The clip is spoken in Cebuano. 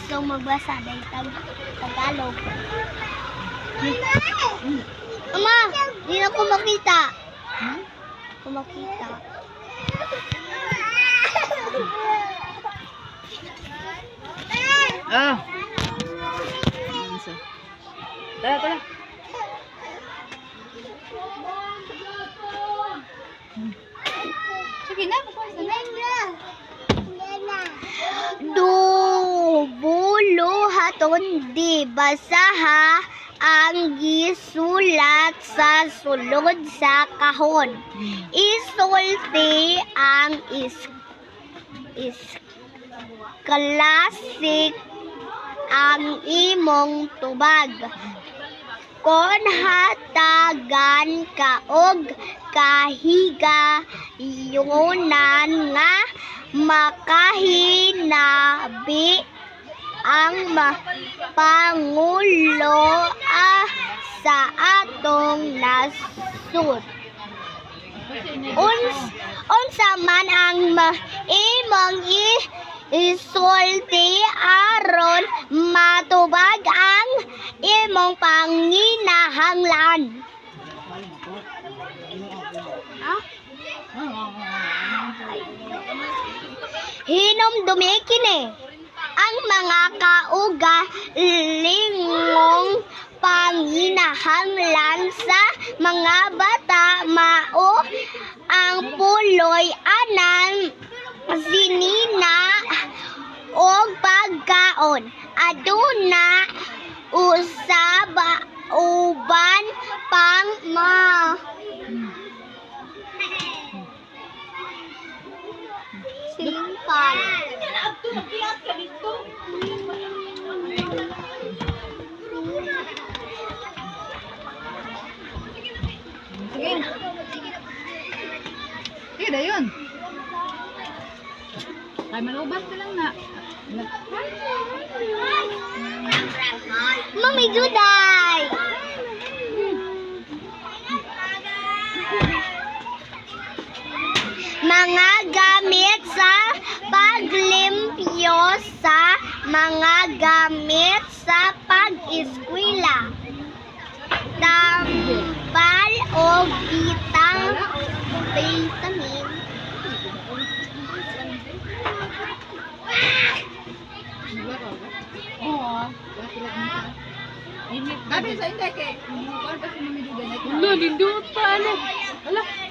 So magbasa dahil Tagalog. Ama, di na ko makita. Hmm? Ko makita. Ah. Ayan siya. Tara, tara. Sige na, pupunta na. Dubuluhaton di basaha ang gisulat sa sulod sa kahon. Isulti ang is classic ang imong tubag. Kon hatagan ka og kahiga yunan nga makahinabi ang pangulo sa atong nasud. Unsa man ang imong isulti aron matubag ang imong panginahanglan? Ah? Hinumdumi kini ang mga kaugalingong panginahanglan sa mga bata mao ang puloy anan, sinina og pagkaon. Aduna usab uban pang ma silimpan. Sige. Sige, dayon. Ay, malubas na lang na. Mami Juday! Mga gamit sa paglimpyo sa mga gamit sa pag-eskwela. Tambal o bitang vitamin. Oo. Gabi sa hindi kay. Kuan pa si Mami Duday. Wala, lindot pa, ano. Wala.